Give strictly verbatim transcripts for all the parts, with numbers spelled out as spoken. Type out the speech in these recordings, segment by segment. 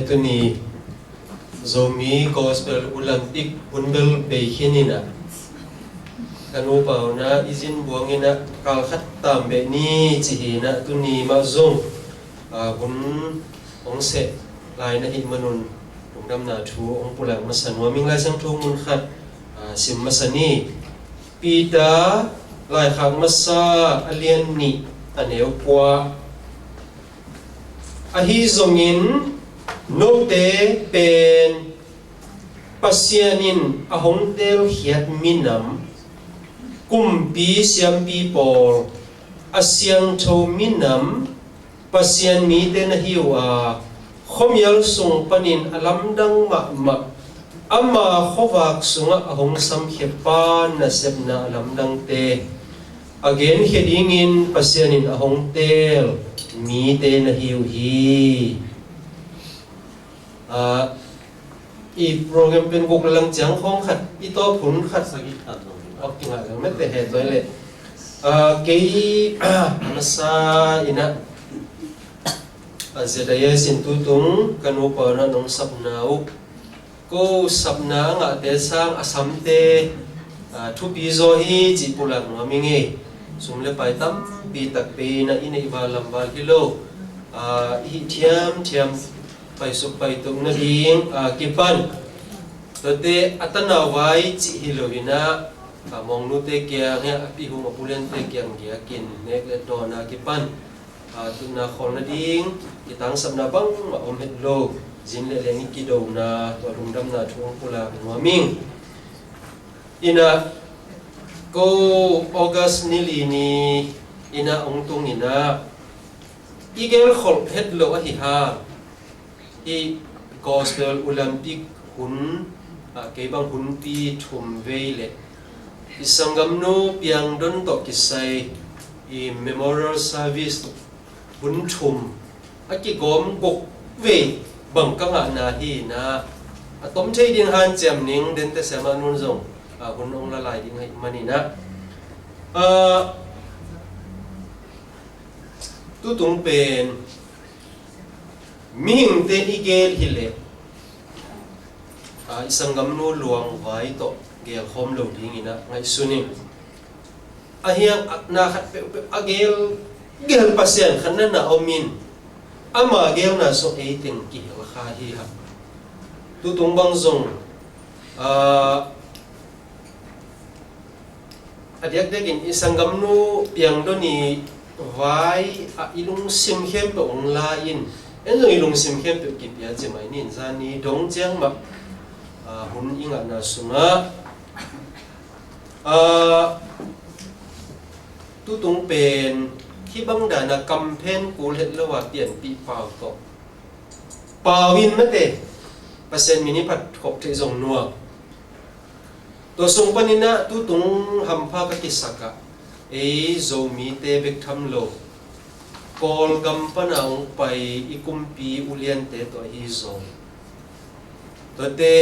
Tuni Zomi Gospel Olympic hun bel bei khin in ah, ka nupa un ah i zin buang in ah kal khat tam beh ni ci hi in ah, tuni mah zong, ah, hun hong seh lai na hih manun lungdamna thu hong pulak masa nuam ing. Lai Siangtho mun khat, ah, sim masa ni. Peter laikhak masa a lian nih a neu kua. Ahi zongin note pen Pasian in a hong teelkhiat minam, kumpi siampi pawl, a siangtho minam, Pasian mite na hi uh a, khuamial sung panin a lamdang mahmah, ama khuavak sungah a hong samkhia pa nasepna a lamdangte a genkhia dingin Pasian in a hong teel mite na hi uh hi. Ah, i program pen guk le lang ciang khawng khat, i tawp hun khat sagih tan lo. Ok, kingah leng mete he tuai le. Ah, kei, ah, masa in ah, ah, Z I S in tutung ka nupa un ah nong sapna uh, ko sapna a ngahte sang a samte, ah, thupi zaw hi cih pulak nuam ing ei. Sum le pai tampi tak pia in ah i neih val lam val hi lo. Ah, i hih thiamthiam paisuk paituk nading, ah, kipan. Tuate a tanau vai cih hi lo in ah, ah, mawngnute kiang, hia, a pihum a puliante kiang giakin nek le dawn a kipan, ah, tutna khawl nading kitangsapna bangmah om het lo. Zin le leng i kidona, tua lungdamna thu hong pulak nuam ing. In ah, ko August ni li ni in ah hong tung in ah, i gelkholh het lo ahi hang, hih Gospel Olympic hun, ah, kei bang hunpi thum vei le i sanggamnu piangdon tawh kisai i memorial service hun thum a kigawm guk vei bang ka ngahna hi in ah, a tom thei ding hanciam ning, dente sem a nun zong, ah, hun hong la lai ding ahih manin ah, ah, tutung pen mihingte i gel hi leh, ah, i sanggamnu luangvai tawh gelkhawm lo ding in ah ngaihsun ing. A hiang, ah, na khat peuhpeuh a gel, gel Pasian khat na na om in, ama gelna sung ei teng kihel kha hi hang. Tutung bang zong, ah, a diakdiakin i sanggamnu piangdon i vai ah i lungsim khempeuh hong la in, en zong i lungsim khempeuh kipia ci mai ni in, zani dong ciang mah, ah, hun i ngahna sungah, ah, tutung pen hih bang dan a kamphen kul het lo a pianpih pau tawh pau in mate, Pasian min i phat khop theih zong nuam. Tua sung panin ah tutung hampha ka kisak ah, ei Zomite bek tham lo, Kawlgam pan a hong pai i kumpi uliante tawh ahi zong, tuate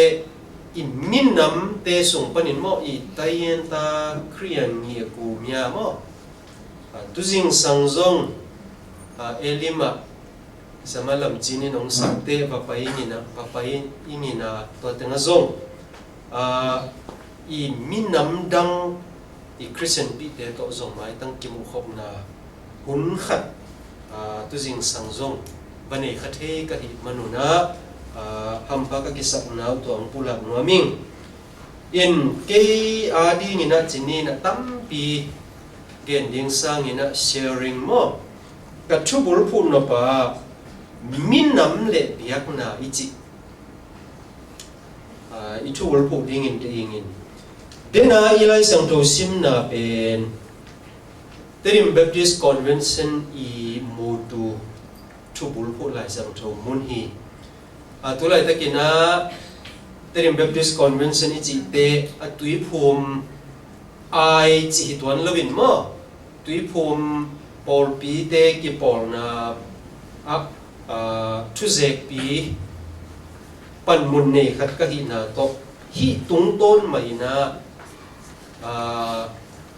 i minamte sung panin maw, i Tayenta Khristian ngiaku mia maw, ah, tuzingsang zong, ah, Elim ah Sama Lam Cin in hong sakte va pai ing in ah, va pai ing in ah, tua teng ah zong, ah, i minam dang i Khristian pihte tawh zong maitang kimuhkhopna hun khat, ah, tuzingsang zong va nei kha thei ka hih manun ah, ah, hampha ka kisakna uh tua hong pulak nuam ing. In kei a dingin ah ci ni in ah tampi gen ding sangin ah sharing maw, ka thubulphuh nop ah minam le biakna i cih, ah, i thubulphuh dingin te ingin. Dena i Lai Siangtho simna pen Tedim Baptist Convention i mutu thubulphuh Lai Siangtho mun hi. Ah, tulaitakin ah Tedim Baptist Convention i cihte a Tuiphum ai cih hi tuan loin maw, Tuiphum pawlpite kipawlna ah, ah, thuzekpi panmun nei khat ka hihna tawh, hih tungtawn mah in ah, ah,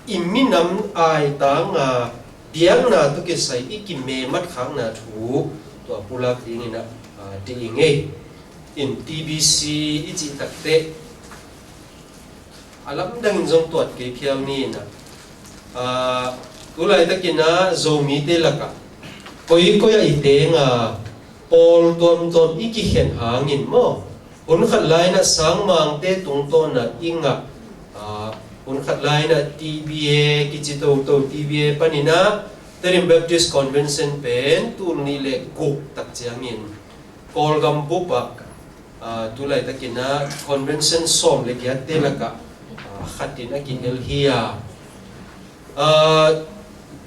i minam aitanga biakna tawh kisai i kimemat khakna thu tua pulak dingin ah, a, Ti i ngei in T B C i cih takteh a lamdangin zong tuat kei phiau ni in ah, tulaitakin ah Zomite lakah koikoi ah i teng a pawl tuamtuam i kikhen hangin maw, hun khat lai-in ah sangmangte tungtawn ah i ngah, hun khat lai-in ah T B A kici toto, T B A panin ah Tedim Baptist Convention pen tul nih le guk tak ciangin Kawlgam bup ah, tulaitakin ah convention sawm le giatte lakah khatin a kihel hi a,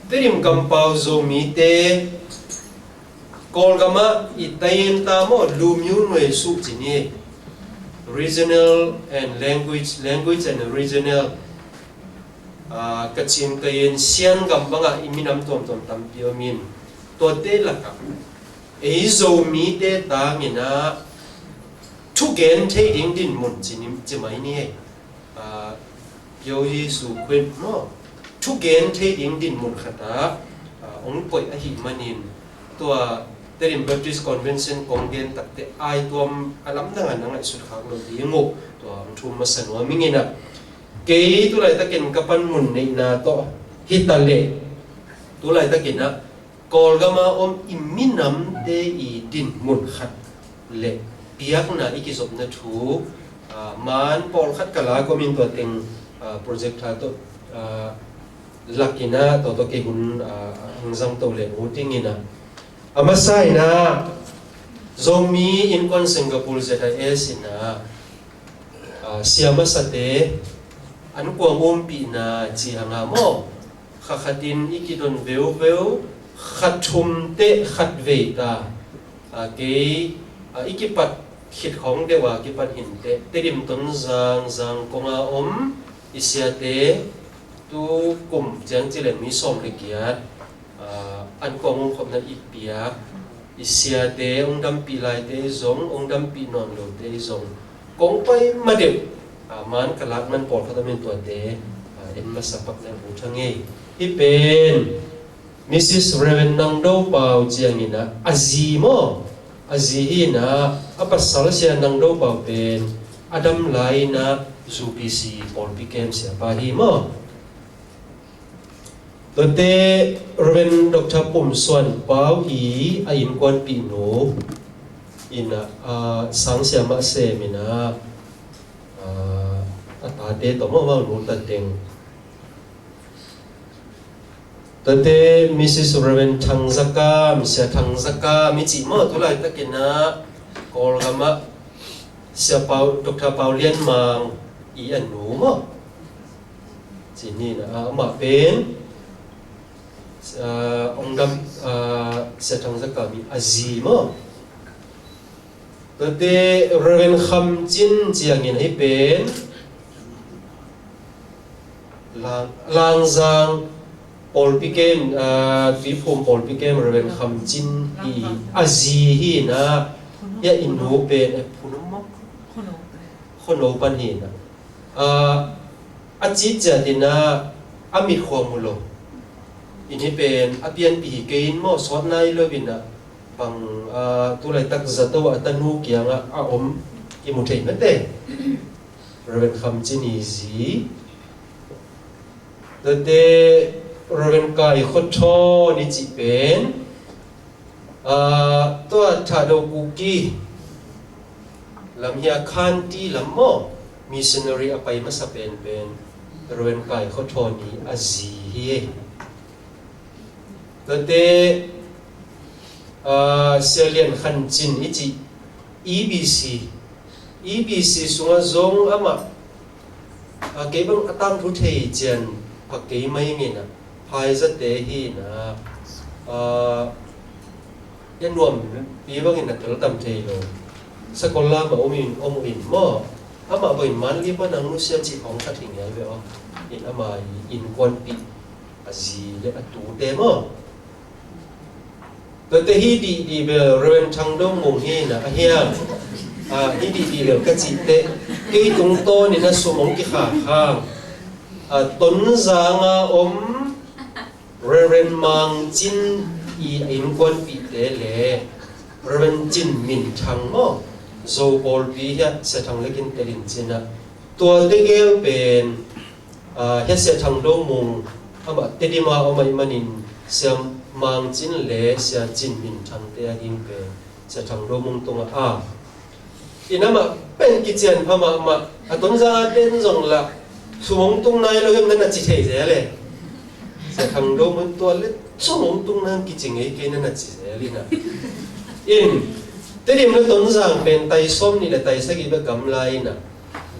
Tedim kampau Zomite Kawlgam ah i tai-in ta maw, lumyu nuai suh ci ni. Regional and language, language and regional, Kachin, Kayin, Sian gam bangah i minam tuamtuam tampi om in, tuate lakah ei Zomite tangin ah thugen thei ding dinmun ci mai ni. Pyo Jesu Khrih maw, thugen thei ding dinmun khatah hong koih ahih manin, tua Tedim Baptist Convention kong gen takteh ai tuam a lamdangah na ngaihsut khak lo ding uh, tua hong thum masa nuam ing in ah, kei tulaitakin ka panmun neihna tawh hi ta leh, tulaitakin ah Kawlgam a om i minamte i dinmun khat le piakna i kizopna thu, maan pawlkhat ka lak om in tua teng project tha tawh lakin ah tua tawh kei hun hong zang to leh ut ing in ah, a masa in ah Zomi Innkuan Singapore Z I S in ah, sia masate an kuang umpihna ci hang a maw, kha khatin i kidon veuveu, kha thum teh khat vei ta, kei i kipat khit khawng deuh a kipat hinteh Tedim Tonzang Zangkong a om i siate, tu kum ciang ci leh mi sawm le giat an kuang umkhopna i piak i siate, hong dampih laite zong, hong dampih nawn lote zong kong pai ma deuh, maan ka lak man pawlkhat om in tuate en masa pak leng ut hang ei. Hih pen Missus Reverend Nang Do Pau ciangin ah a zi maw, a zi hi in ah, a pasal Sia Nang Do Pau pen a dam lai-in ah U P C pawlpi kem siapa hi maw. Tuate Reverend Doctor Pum Suan Pau i a innkuanpihnu in ah, sang siamah sem in ah, a tate tawh maw, amau nu ta teng. Tuate Missus Reverend Thang Za Kam, Sia Thang Za Kam i cih maw, tulaitakin ah Kawlgam ah Sia Pau, Doctor Pau Lian Mang i a nu maw. Ci ni in ah, amah pen hong dam, Sia Thang Za Kam i a zi maw. Tuate Reverend Kham Cin ciangin hih pen Lang, Langzang pawlpi kem, Tuiphum pawlpi kem Reverend Kham Cin i a zi hi in ah, i a i nu pen, eh, Phunom maw? Khuano pan hi in ah, a citciat in ah a mitkhuam uh lo in, hih pen a pianpih hi kei in maw, sawt nai lo in ah, bang, tulaitak zato a tanu kiangah a om kimu thei mate. Reverend Kham Cin i zi. Tuate Reverend Kai Khua Thawn i cih pen, tua Thado Kuki lam hi a, Khanti lam maw, missionary a pai masa penpen Reverend Kai Khua Thawn i a zi hi. Tuate Sia Lian Khan Cin i cih, E B C, E B C sungah zong amah, kei bang a tangthu thei cian pha kei mai ing in ah, phaizate hi in ah, i a nuampi bangin a tel tam thei lo. Sakol lam ah om in, om uh in maw, amah bangin Manli pan a nusia cih khawng khat hi ngial ve aw. In ama i innkuanpih a zi le a tute maw. Tuate hi dihdih bel Reverend Thang Do Mung hi in ah, a hiam, hi dihdih bel ka cih teh kei tungtawnin a sum hong kikhak hang, Tonzang a om Reverend Mang Cin i a innkuanpihte le Reverend Cin Min Thang maw, Zo pawlpi hiah Sia Thang Lek in tel in cin ah, tua tegel pen, ah, hiah Sia Thang Do Mung amah Tedim a om ahih manin Sia Mang Cin le Sia Cin Min Thang te a ding pen Sia Thang Do Mung tungah a, inn amah pen kician pha mahmah. A Tonzang a ten zong lah, sum hong tung nai lo hiam na na ci thei zel e. Sia Thang Do Mung tua le sum hong tung nang kici ngei kei na na ci zel ina. In, Tedim le Tonzang pen tai sawm nih le tai sagih bek gamla ina,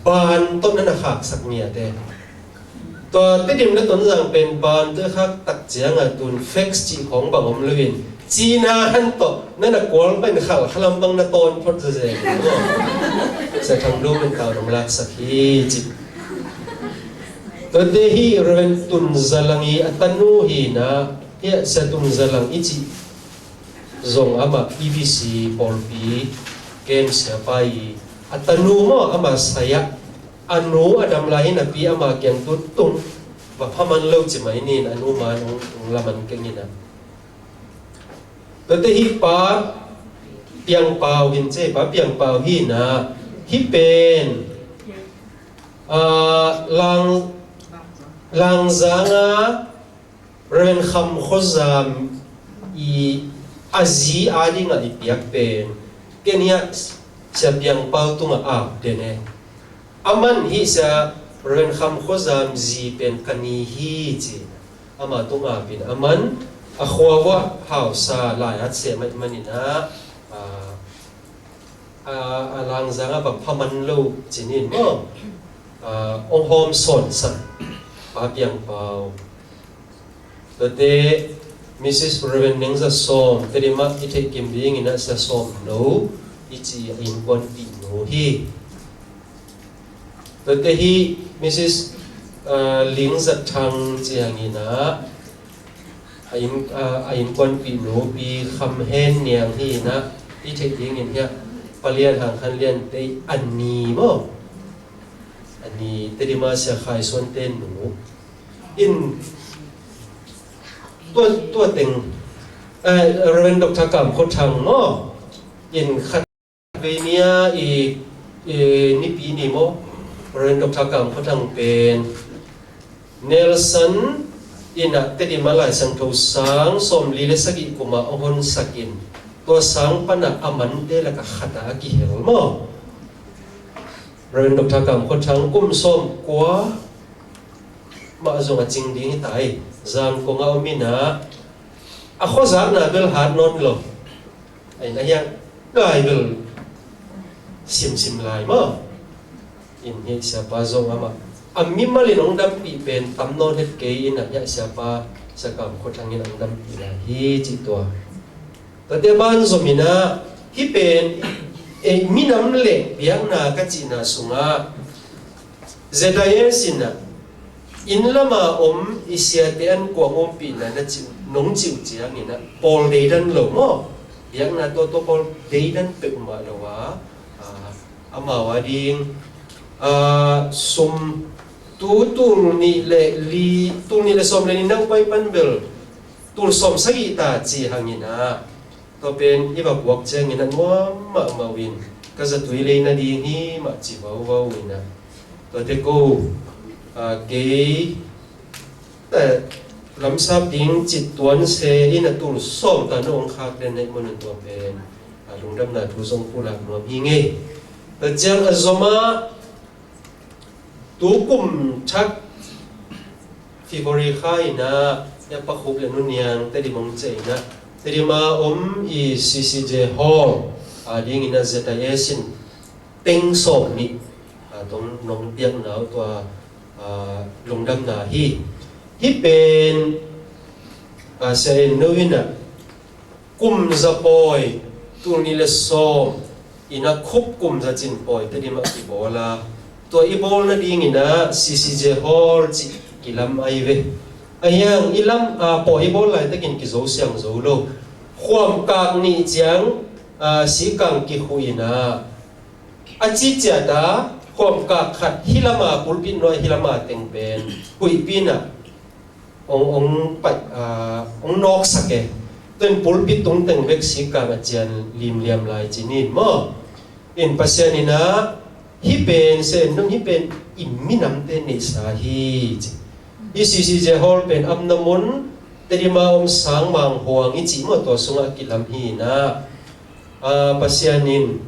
ban tawh na na khaksak ngiat e. Tua Tedim le Tonzang pen ban tawh khak tak ciangah tun fax cih khawng bang om loin, Cina han tawh na na kual pen khalkhalam bang na tawn phot zezen. Sia Thang Do Mung tau dong laksak hi ci. Tuate hi Reverend Tun Za Lang i a tanu hi na, hiah Sia Tun Za Lang i cih zong amah E B C pawlpi kem siapa i a tanu maw, amah sai ah, a nu a dam lai hi napi amah kiang tun tung va phaman lo ci mai nin, a nu man hong, hong laman keng ina. Tuate hi Pa Piang Pau hin ce, Pa Piang Pau hi na, hi pen, ah, Lang, Langzang a Reverend Kham Khua Zam i a zi a dingah i piak pen, ken hiah Sia Piang Pau tungah ap den e. Aman hi Sia Reverend Kham Khua Zam zi pen ka ni hi ci. Ama tungah ap in aman a khua vuah hausa lai at seh maih manin ah, a, a, a Langzang a bang phaman lo cinin maw, a, hong hawm sawnsak Pa Piang Pau. Tuate Missus Reverend Neng Za Sawm, Tedim ah i theih kim dingin ah Sia Sawm No i ci a innkuanpih nu hi. Tuate hi Missus, ah, Ling Za Thang ci hangin ah, a inn, ah, a innkuanpih nu Pi Kham Hen Niang hi na, i theih dingin hiah Pa Lian Hang Khan Lian te a ni maw? A ni, Tedim a Sia Khai Suan te nu. In tua, tua teng, eh, Reverend Doctor Kam Khua Thang maw? In khat vei ni a i, i nipi ni maw, Reverend Doctor Kam Khua Thang pen Nelson in ah Tedim a Lai Siangtho sang sawmli le sagih kum ah a honsak in, tua sang pan ah a mante lakah khat ah a kihel maw. Reverend Doctor Kam Khua Thang kum sawmkua mah zong a cing ding hi ta hi. Zangkong ah om in ah, a khuazakna bel hat nawn lo. Ahi na hiang, Bible simsim lai maw? In hi siapa zong amah a mimal in hong dampih pen tam nawn het kei in ah, hiah siapa Sia Kam Khua Thang in hong dampih lai hi cih tua. Tuate ban zom in ah, hih pen, eh, minam le biakna ka cihna sungah Z I S in ah, inn lama om i siate an kuang ompihna na cih, nong cih uh ciangin ah, pawl deidan lo maw? Biakna tawh, tawh pawl deidan peuhmah lo a, ah, amau a ding, ah, sum tu tul nih le li, tul nih le sawm le nih na upai pan bel tul sawm sagih ta ci hangin ah, tua pen i va puak ciangin a nuam mahmah uh in, ka zatui lei nading hi mah ci vauvau in ah. Tuate ko, ah, kei, eh, lamsap ding cit tuan se in a tul sawm ta na hong khak den na hih manin tua pen, ah, lungdamna thu zong pulak nuam hi ngei. Tua ciang a zom ah, tu kum thak February kha in ah, ya Pa Khup le Nu Niang Tedim hong ciah in ah, Tedim a om i C C J Hall a dingin ah Z I S in teng sawm nih, ah, tawh nong piakna uh tua, ah, lungdamna hi. Hih pen, ah, Sia En No in ah, kum za pawi, tul nih le sawm in ah khup kum za cin pawi Tedim ah kibawl a, tua i bawl nadingin ah C C J Hall cih kilam ahi ve. Ahi hang i lam, ah, pawi i bawl laitakin kizo siang zo lo. Khuamkak nih ciang, ah, sikang kikhuh in ah, a ci ciat a, khuamkak khat hih lama, pulpit nuai hih lama teng pen huihpi in ah hong, hong paih, ah, hong nawksak e. Tua in pulpit tung teng bek sikkang a cian limliam lai ci ni maw. In Pasian in ah, hih pen, se nung hih pen i minamte neihsa hi ci. Hih C C J Hall pen amna mun Tedim a om Sangmang Huang i cih maw, tua sungah a kilam hi in ah, a, Pasian in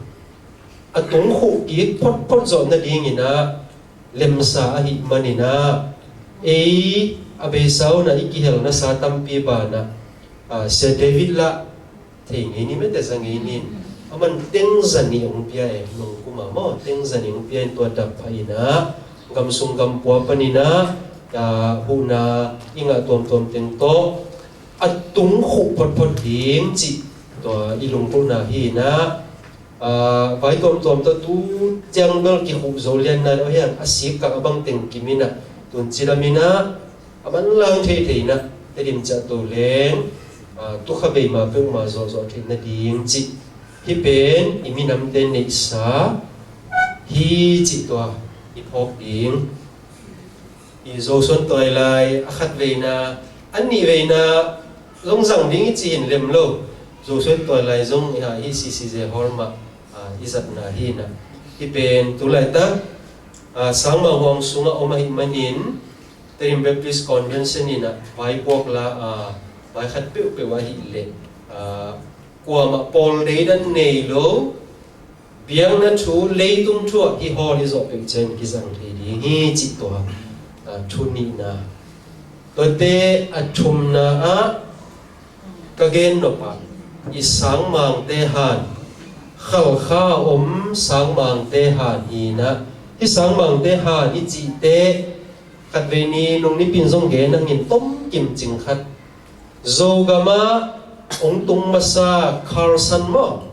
a tungkhuh kik photphot zawh nadingin ah lemsa ahih manin ah, ei a beisa un ah i kihelna sa tampi banah, a, Sia David lah thei ngei ni, mete za ngei ni. Aman teng za nih hong pia e, nung kum a maw, teng za nih hong pia in tua dap pha in ah, gam sung gam pua panin ah, a, huhna i ngah tuamtuam teng tawh a tungkhuh photphot ding cih tua i lungkimna hi in ah, a, vai tuamtuam tawh tu ciang bel kikhuh zo lian nai lo hiang, a sikkang a bang teng kim in ah, tun ci lam in ah, a manlang theithei in ah, Tedim ciah to leng, a, tukha bei ma peuhmah zawhzawh theih nading cih, hih pen i minamte neihsa hi cih tua i phawk ding. I Zosuan Tuailai a khat veina, a nih veina zong zang ding i ci in lem lo. Zosuan Tuailai zong, a, hih C C J Hall mah, a, i zatna hi in ah. Hih pen tu laitak, a, Sangmang Huang sungah om ahih manin, Tedim Baptist Convention in ah vaipuak la, a, vai khat peuhpeuh ahih leh, a, kuamah pawl deidan nei lo, biakna thu, leitung thu ah hih hall hi zawh peuh ciang kizang thei ding hi cih tua, a, thu nihna. Tuate a thumna ah ka gen nop ah, i Sangmangte han, Khalkha om Sangmangte han hi in ah, hih Sangmangte han i cihte khat vei ni nung nipi in zong gen hangin tom kimcing khat. Zogam ah hong tung masa Carlson maw?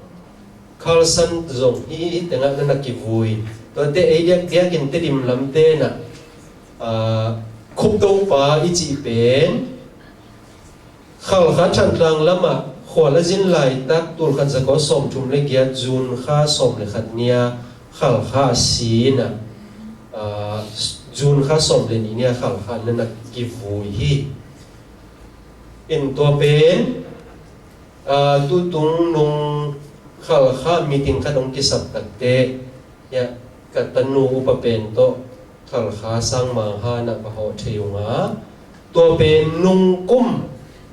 Carlson zong hih, hih tengah na na kivui. Tuate ei diakdiak in Tedim lamte na, a, Khuptopa i cih pen Khalkha Thantlang lamah khual a zin laitak, tul khat za kua sawmthum le giat, June kha sawm le khat ni-a Khalkha a si in ah, a, June kha sawm le nih ni-a Khalkha na na kivui hi. In tua pen, a, tutung nung Khalkha meeting khat hong kisap takteh, hiah ka tanu upa pen tawh Khalkha Sangmang han ah ka hawh thei ung a, tua pen nung kum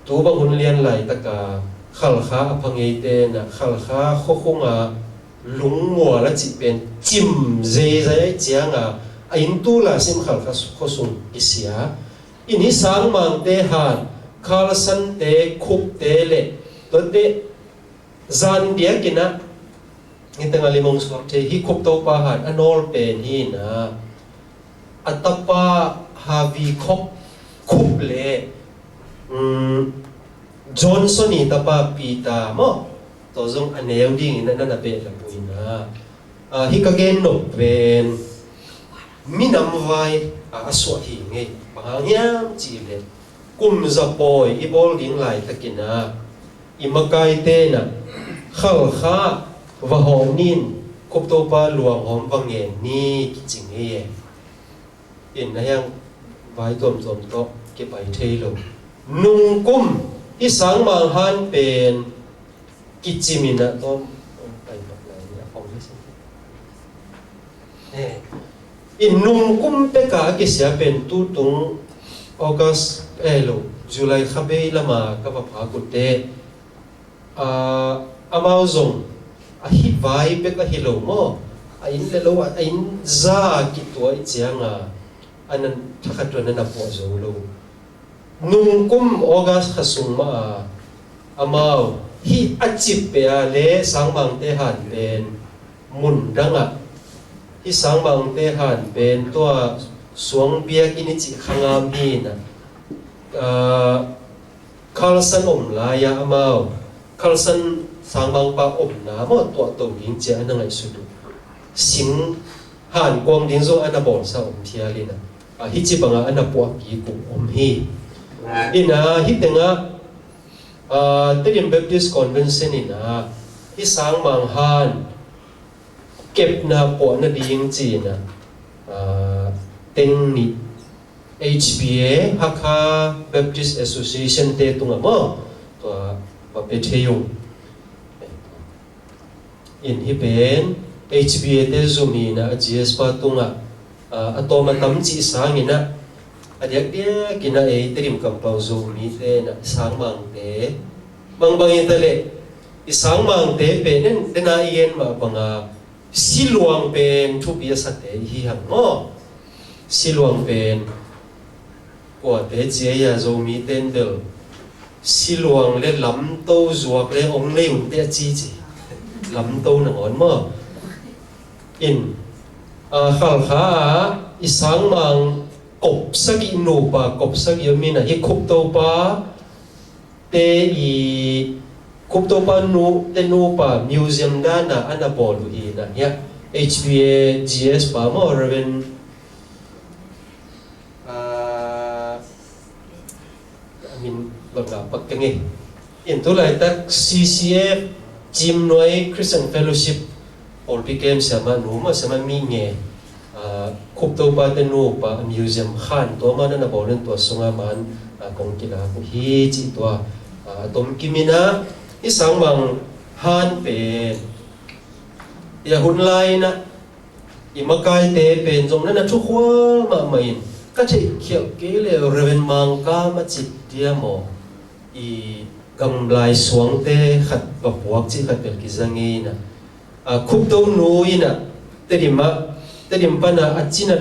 tu bang hun lian laitak a Khalkha a pha ngeite na Khalkha khuakhung a Lungmual a cih pen cim zeizai ciang a, a inn tul a sim Khalkha khuasung kisia. In hih Sangmangte han, Carlsonte, Khupte le tuate zan diakin ah, hih teng a lim hong suak thei, hih Khuptopa han a nawl pen hi in ah, a tapa Havi Khop, Khup le, um, Johnson i tapa Peter maw, tua zong a neu dingin ah na na behlap uh in ah, a, hih ka gen nop pen minam vai, a, a suah hi ngei. Bang hang hiam cih leh, kum za pawi i bawl ding laitakin ah, i makaite na Khalkha va hawm ni in, Khuptopa luanghawm va ngen ni kici ngei e. In na hiang vai tuamtuam tawh kipai thei lo. Nungkum hih Sangmang han pen kicim in ah tawm pai mak lai ni a pom hi sin. Eh, in nungkum peka a kisia pen tutung August, eh, lo, July kha bei lama ka va phak uh teh, ah, amau zong a hih vai bek a hi lo maw, a inn le lo, a inn za kitua i ciang a, a nan thakhat tua nan a puah zo lo. Nungkum August kha sung mah a, amau hih a cip peh a le Sangmangte han pen mun dang ah, hih Sangmangte han pen tua suang biakinn i cih khangam hi in ah, ah, Carlson om lai a amau, Carlson Sangmangpa omna maw, tuahto ding cia a na ngaihsut uh. Sing han kuang ding zong a na bawlsa om thial in ah, a, hih ci bangah a na puah kik uh om hi. In ah, hih tengah, a, Tedim Baptist Convention in ah, hih Sangmang han kepna puahna ding ci in ah, a, teng nih H B A, Hakha Baptist Association te tungah maw, tua Pete Yung. In hih pen H B A te zum hi-in ah, a G S pa tungah, ah, a tawm a tam cih sangin ah, a diakdiakin ah ei Tedim kampau Zomite in ah sangmangte, bangbang hi ta leh, i sangmangte pen en, den a i gen mah banga siluang pen thupi a sate i hi hang maw. Siluang pen kuate ci ei a, Zomite in bel siluang le lamto zuak le ong lei un teh a ci ci. Lamto nangawn maw. In, a, Khalkha ah i sangmang kop sagih, nupa kop sagih om in ah, hih Khuptopa te i, Khuptopa nu te nupa museum dan a a na bawl uh hi-in ah, hiah H B A G S pa maw, Reverend, ah, a min bang a pak keng e. In tu laitak C C F, Cimnuai Christian Fellowship, pawlpi kem siamah nu maw, siamah mi nge, ah, Khuptopa te nupa museum khan tua man a na bawl in, tua sungah man, ah, kong kilak uh hi cih tua, ah, a tomkim in ah, i sangmang han pen, i a hun lai in ah, i makaite pen zong na na thukhual mahmah in, ka theihkhialh kei leh Reverend Mangkam a cih dia maw, i gamlai suangte khat va puak cih khat bel kiza ngei in ah, a, Khupto nu in ah, Tedim ah, Tedim pan a a cina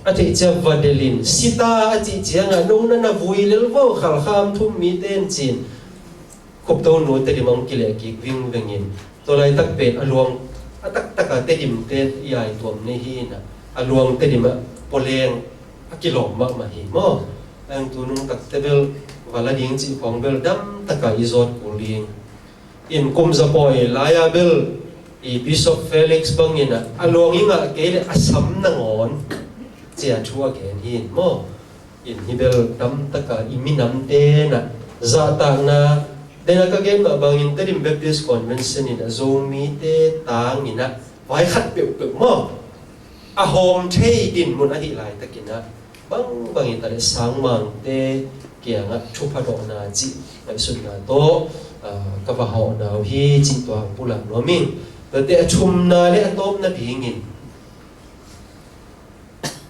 a theih ciang va delh in, sita a cih ciangah, nong na na vui lel vo, Khalkha om thum mite in ci-in, Khupto nu Tedim ah hong kileh kik vingveng in, tua laitak pen a luang a taktak a Tedim te i aituam nei hi in ah, a luang Tedim ah pawleng a kilawm mahmah hi maw. Ang tu nung takte bel va la ding cih khawng bel dam taka i zawt kul ding. In kum za pawi lai-a bel i Bishop Felix bangin ah, a luang i ngah kei leh a sam nangawn ci-a thu a gen hi in maw. In hih bel dam taka i minamte in ah zahtakna, den a ka gen mah bangin Tedim Baptist Convention in ah Zomite tangin ah vai khat peuhpeuh maw, a hawm thei dinmun ahih laitakin ah, bangbang hi ta leh sangmangte kiangah thupha dawhna cih ngaihsutna tawh, ah, ka va hawhna uh hi cih tua pulak nuam ing. Tuate a thumna le a tawpna dingin,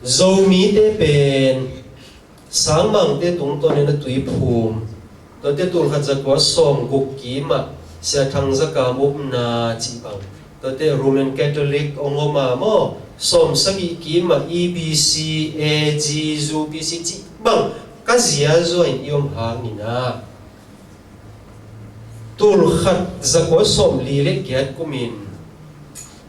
Zomite pen sangmangte tungtawnin a tuiphum, tuate tulkhat zakua sawmguk kimah Sia Thang Za Kam upna cih bang, tuate Roman Catholic hong om a maw, sawmsagih kimah E B C, A G, U P C cih bang ka ziazua in i om hangin ah, tulkhat zakua sawmli le giat kumin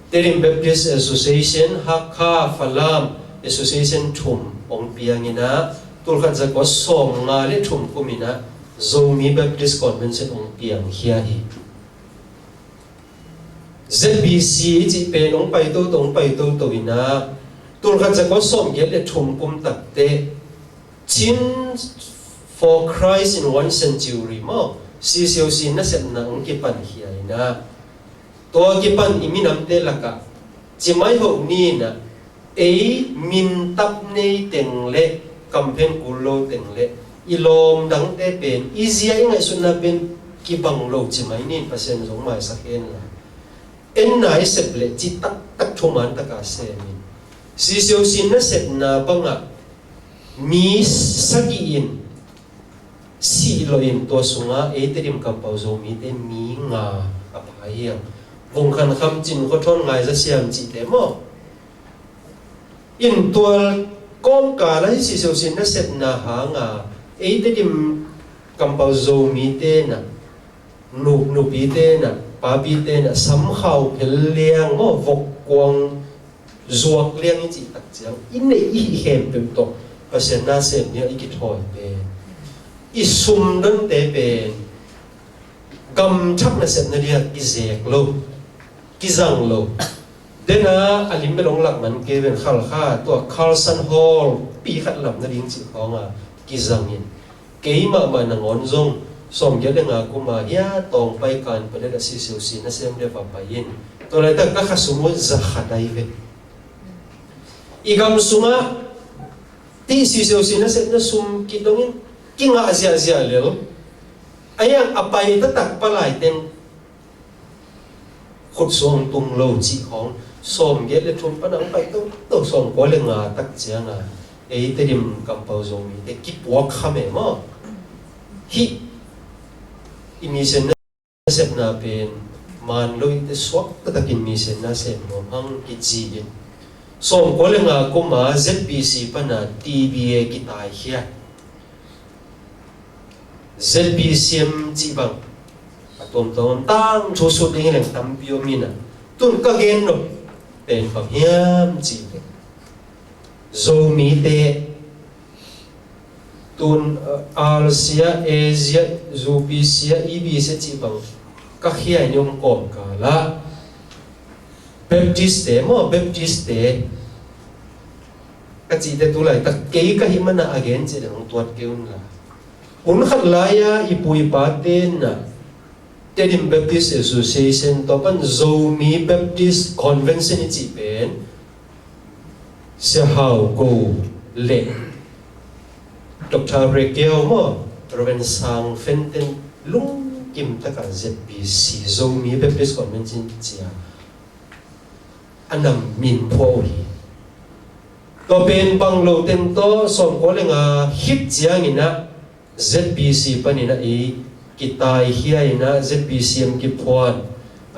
Tedim Baptist Association, Hakha, Falam Association thum hong piangin ah, tulkhat zakua sawmnga le thum kumin ah Zomi Baptist Convention hong piangkhia hi. Z B C cih pen hong pai toto, hong pai toto in ah, tulkhat zakua sawmgiat le thum kum takteh Chin for Christ in One Century maw, C C O C nasepna hong kipankhia in ah, tua kipan i minamte lakah cimai hoh ni in ah, ei mintap nei teng le kamphen kul lo teng le i lawm dangte pen, i zia i ngaihsutna pen kibang lo cimai ni in, Pasian zong maisak hen la. En nai sep leh ci taktak thuman taka sem in. C C O C nasepna bangah mi sagih in sih lo in, tua sungah ei Tedim kampau Zomite mi nga a pai hiam. Vung Khan Kham, Cin Khua Thawn, Ngai Za Siam cihte maw. In tua kawmkal ah hih C C O C nasepna hanga ei Tedim kampau Zomite in ah, nu, nupite in ah, papite in ah, samkhau phel liang maw, vokkuang zuak liang i cih tak ciang, i neih i hih khempeuh tawh Pasian nasem dingah i kithawi pen, i sumdonte pen gamthak nasepna dingah kizek lo, kizang lo. Dena a lim bel hong lak man kei ven, Khalkha tua Carson Hall pi khat lam nading cih khawngah kizangin, kei mahmah nangawn zong sawmgiat le nga kuma hia tawng pai kan pah le C C O C nasem le va pai in. Tua laitak ka khasum uh za khat ahi ve. I gam sungah tih C C O C nasepna sum kidongin kingah ziahziah lel. A hiang a pai taktak palai teng khut suang tung lo cih khawng, sawmgiat le thum pan a hong pai toto, sawmkua le nga tak cianga ei Tedim kampau Zomite kipuak kha meh maw. Hih i mission nasepna pen man lo i te suak taktakin mission nasep nuam hang kici in. Sawmkua le nga kuma Z B C pana T B A kitaikhia. Z B C M cih bang a tuamtuam om, tangthu sut ding hi leng tampi om ina, tun ka gen nop pen bang hiam cih leh Zomite tun, uh, R C a, A Z a, U P C a, E B C a cih bang ka khia in om kawmkala Baptist te maw, Baptist te ka cihte tu laitak kei ka hih mana a gen cih leh hong tuat kei un la. Hun khat lai-a i pu i pate na Tedim Baptist Association tawh pan Zomi Baptist Convention i cih pen Sia Hau Go le Doctor Rekiau maw, Reverend Sang Fenten lungkim taka Z B C, Zomi Baptist Convention cia a nam min phua uh hi. Tua pen bang lo teng tawh sawmkua le nga khit ciangin ah Z B C panin ah i kitaikhia in ah Z B C M kiphuan.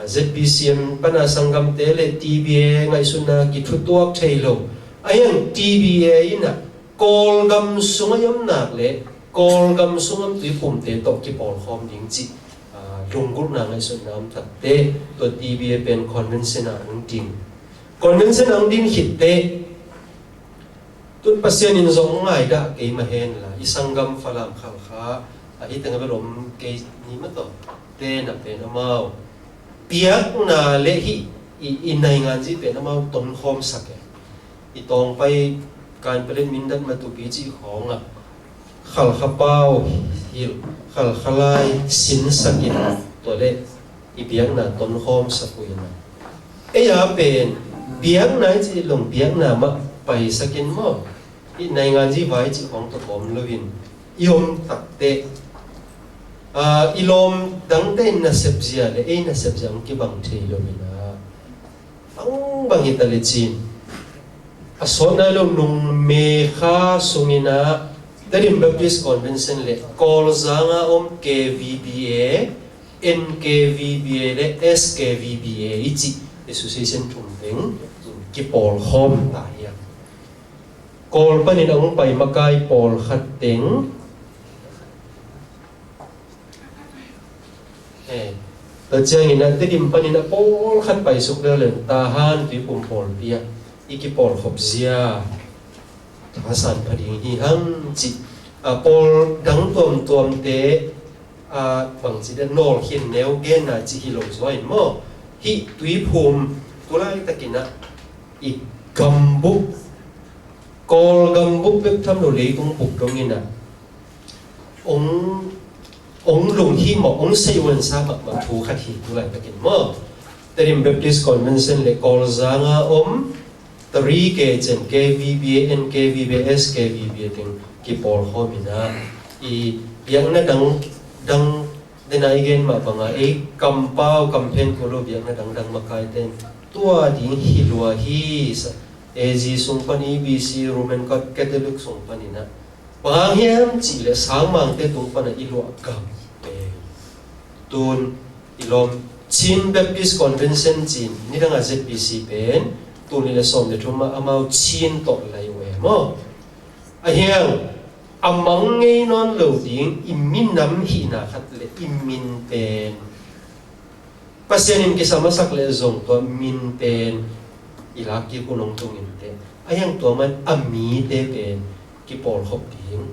Z B C M pana sanggamte le T B A ngaihsutna kithutuak thei lo. A hiang T B A in ah Kawlgam sungah i om nak le Kawlgam sungah om tuiphumte tawh kipawlkhawm ding cih, ah, lunggulhna ngaihsutna om takte tua T B A pen convention ah hong ding. Convention ah hong din khitte tun Pasian in zong ngaidah kei mah hen la, i sanggam Falam Khalkha, a hi teng a bel om kei ni mah tawh, te na pen amau biakna le hih i, i nainganzi pen amau tonkhawm sak e. I tawngpai Kanpalet, Mindat, Matupi cih khawngah Khalkha pau hilh, Khalkha lai sinsak in, tua le i biakna tonkhawm sak uh in a. Ei a pen biakna i cih long biakna mah paisak in maw, i nainganzi vai cih khawng tawh om lo in i om takte, ah, i lawm dangte in nasep zia le ei nasep zia hong kibang thei lo in a. Bangbang hi ta le cin a sawt nai lo nung May kha sungin ah Tedim Baptist Convention le Kawlzang a om K V B A, N K V B A le S K V B A i cih association thum teng kipawlkhawm ta hi a. Kawl panin a hong pai makai pawlkhat teng, eh, tua ciangin a Tedim panin a pawlkhat paisuk leuleu, Tahan tuiphum pawlpi ah i kipawlkhop zia thasan pha ding hi hang cih, a, pawl dang tuamtuamte, a, bangci de nawlkhin neu genna cih hi lo zaw in maw, hih tuiphum tu laitakin ah i gambup, Kawl gambup bek tham lo leitung bup dongin ah ong, ong lunghimawh, ong seihuansa mahmah thu khat hi tu laitakin maw. Tedim Baptist Convention le Kawlzang a om three K cen, K V B A, N K V B A, S K V B A teng kipawlkhawm in ah i biakna dang, dang dena i gen mah banga ei kampau kamphen kul lo biakna dangdang makai ten tua ding hi lua hi sa. A Z sung pan, E B C, Roman Cat-, Catholic sung panin ah bang hang hiam cih leh sangmangte tung pana i luah gam pen tun i lawm Chin Baptist Convention cin nidanga Z B C pen tun i le sawm le thum ah amau Chin tawh lai uh e maw. A hiang a mang ngei nawn lo ding i minam hihna khat le i min pen Pasian in kisam a sak le zong tua min pen i lak kik hun hong tung in teh, a hiang tua man a mite pen kipawlkhop ding,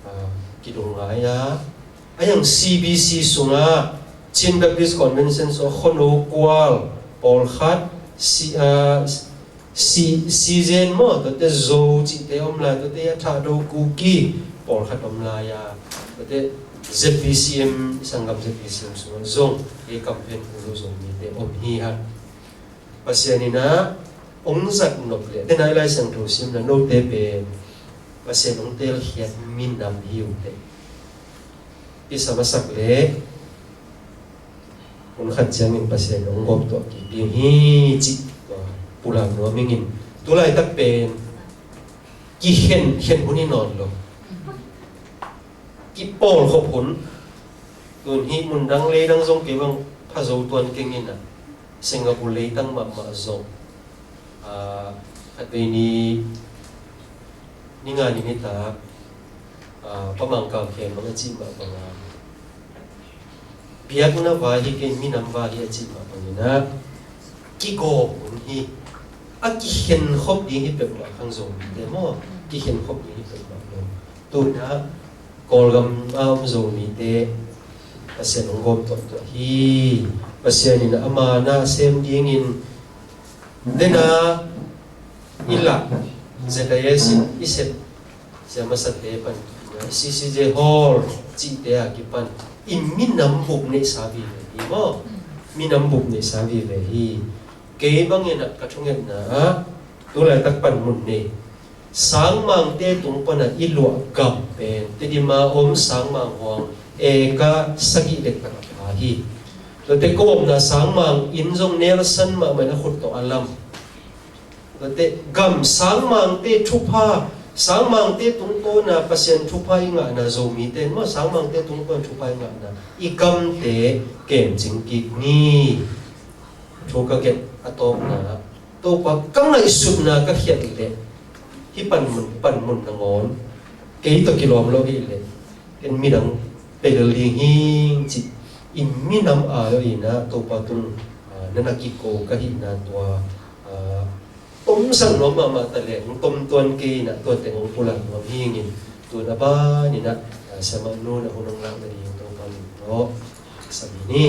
ah, kidong ngai a. A hiang C B C sungah Chin Baptist Convention sungah Khono Kual pawlkhat, si, ah, si, Sizen maw, tuate Zo cihte om lai, tuate a Thahdo Kuki pawlkhat om lai a, tuate Z B C M, sanggam Z B C M sungah zong ei kamphen kul lo zong mite om hi ha. Pasian in ah hong zat nop le, te nai Lai Siangtho simna note pen Pasian hong telkhiat minam hi uh teh. Kisam a sak le hun khat ciangin Pasian hong gawp tuah kik ding hi cih tua pulak nuam ing in, tulaitak pen kikhen khen hun hi nawn lo. Kipawl khop hun. Tun hi mun dang lei dang zong kei bang pha zo tuan keng in ah, Singapore leitang mahmah zong, ah, khatvei ni, ni nga ni nitak, ah, Pa Mang Kal Khen bang a cih mah bang a, biakna vai hi kei, minam vai hi a cih mah bangin ah, kigawp hun hi. A kikhen khop ding hi peuhmah khang Zomite maw, kikhen khop ding hi peuhmah lo. Tun ah Kawlgam a om Zomite Pasian hong gawp tuahtuah hi. Pasian in ama na sem dingin dena i lah, Z I S in i sep, siamasate pan, C C J Hall cihte a kipan i minam bup neihsa vive hi maw? Minam bup neihsa vive hi. Kei bangin ah ka thungetna ah tulaitak panmun nei, sangmangte tung pana i luah gam pen Tedim a om sangmang huang eka sagih dektak a pha hi. Tuate ko omna sangmang inn zong Nelson mahmah in a khut tawh a lam. Tuate gam sangmangte thupha, sangmangte tungtawna Pasian thupha i ngahna Zomite in maw, sangmangte tungtawn thupha i ngahna i gamte kemcing kik ni. Thu ka gelh a tawpna, Topa ka ngaihsutna ka khiat leh, hih panmun, panmun nangawn kei tawh kilawm lo hi leh, ken midang pelel ding hi cih i minam a lo in ah Topa tung, ah, na na kiko ka hihna tua, ah, tomsak nuam mahmah ta leh hong tom tuan kei in ah tua teng hong pulak nuam hi ing in, tun a ban in ah, ah, siamah nu na hun hong lak nading Topa min tawh sam hi ni.